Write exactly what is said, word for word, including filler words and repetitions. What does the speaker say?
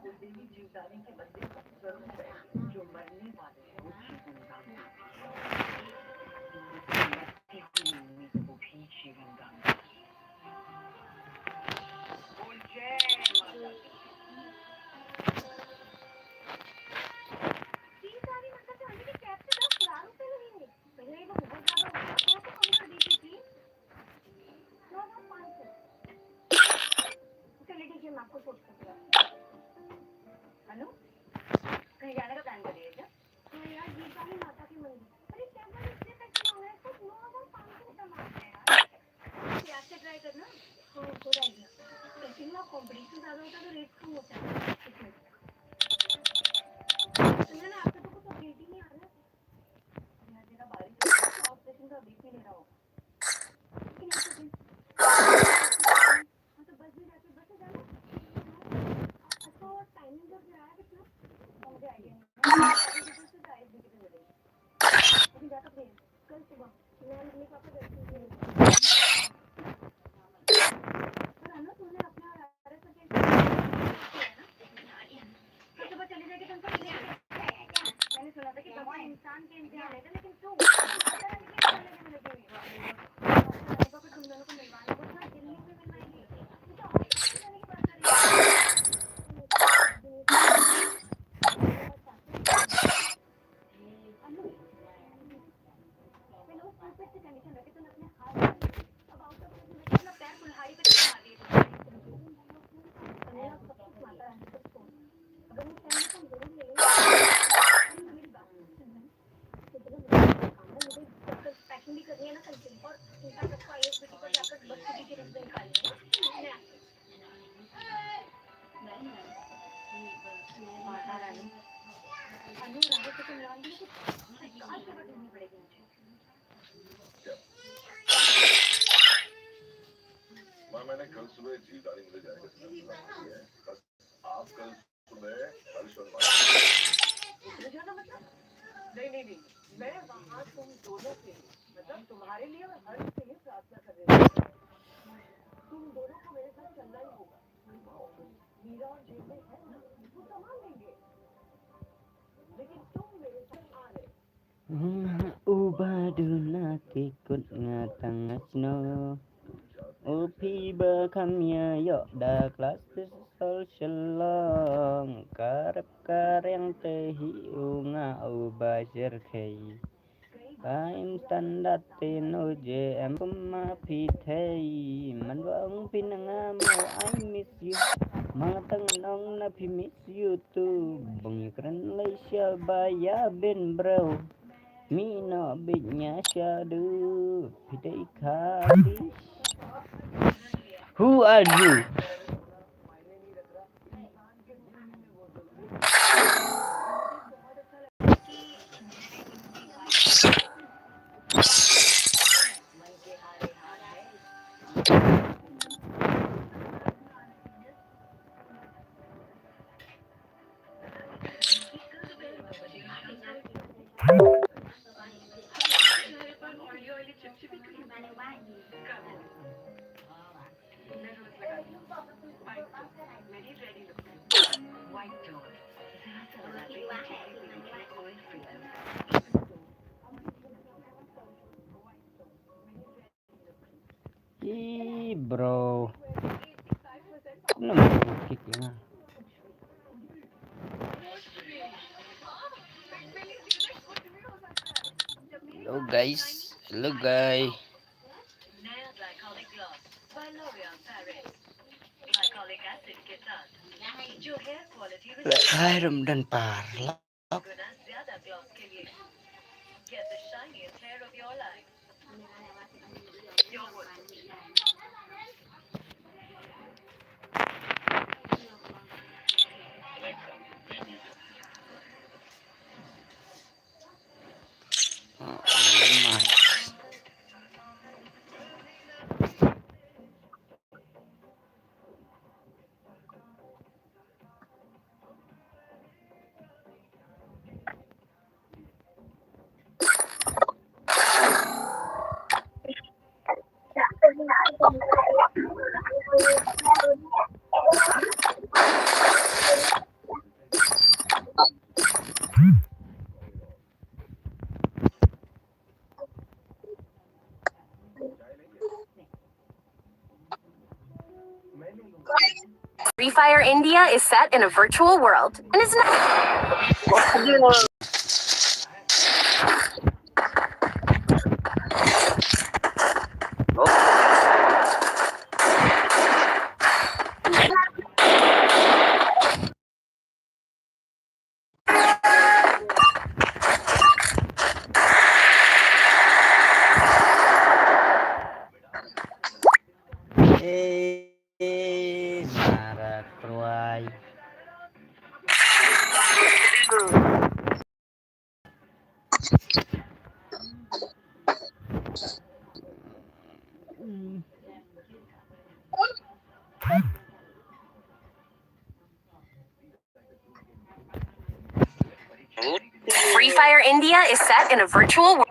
को देवी जीवदानी के बदले पत्थर हो गए, जो मरने वाले हैं, वो जीवन दान देते हैं। मरती हुई उम्मीद को भी जीवन दान देते हैं। बोल जय माता दी। ये सारी मतलब चांदी के कैप से दस हजार रुपए लगेंगे। पहले ही तो बहुत ज्यादा होता था, तो कम कर दीजिए प्लीज। चलिए ठीक है, मैं आपको सोच सकती हूँ। अनु, कहीं जाने का प्लान कर रही है क्या? हाँ यार, ये वाली माता के मंदिर। अरे क्या बोले, इतने पैसे मांग रहे हैं, सिर्फ नौ हजार पाँच सौ रुपए मांग रहे हैं यार। कैसे ट्राई करना? हाँ, गुड आइडिया। वैसे भी ना, कंपटीशन ज्यादा होता है तो रेट कम होता है। इसमें सुनना ना, आपका तो कुछ अपडेट ही नहीं आ रहा है। यार, जरा बारिश हो रही है, तो ऑपरेशन का अपडेट नहीं ले रहा होगा। लेकिन एक सेकंड। हाँ, तो बस में जाके, बस से जाना। अच्छा, और टाइमिंग जब गिराया कितना? मुझे आइडिया नहीं है। अभी तो बस से डायरेक्ट दिल्ली चले जाएंगे। अभी जाकर भेज। कल सुबह मैं मम्मी पापा घर से निकलेंगे। पर अनु, तूने अपना और आरएस का कैंसिल किया ना? तो सुबह चली जाएगी तो उनको मिलेगी। मैंने सुना था कि भगवान इंसान के इम्तिहान लेते, लेकिन तू माता रानी के इम्तिहान लेने में लगी हुई है। तो तुम दोनों को मिलवाने को था, दिल्ली में मिलवाएंगे। तू तो ऑफिस में जाने की बात कर रही है। अनु, मैंने उस stupid सी कंडीशन रखी, तूने अपने हाथ माँ, मैंने कल सुबह जीवदानी मिल जाएगा। आप कल सुबह हर्ष और माता। मुझे जाना मतलब? नहीं, नहीं, नहीं, मैं वहाँ तुम दोनों के लिए, मतलब तुम्हारे लिए और हर्ष के लिए प्रार्थना कर रही हूँ। तुम दोनों को मेरे साथ चलना ही होगा। मीरा और जेब में है ना, वो संभाल लेंगे। लेकिन तुम मेरे साथ आ रहे हो। Nga uba duna ki kut nga tang nga sno. U phi ba kham ïa ïoh da klas pistol shalong. Ka rep ka reng te hi u nga uba syrkhei. Ba im standard te no je em kum ma phi thei. Man ba ong phi na nga mo I miss you. Ma nga tang nong na phi miss you too. Bang ïa kren Malaysia ba ïa ben bro. Mi no bit nya sha du. Phi dei kha di. Who are you? Ih, bro. Kumno ma kick ïa nga? Hello guys. Hello guys. Hai, rum dan par. Fire India is set in a virtual world and is not. Eh, Mara Troy. Free Fire India is set in a virtual world.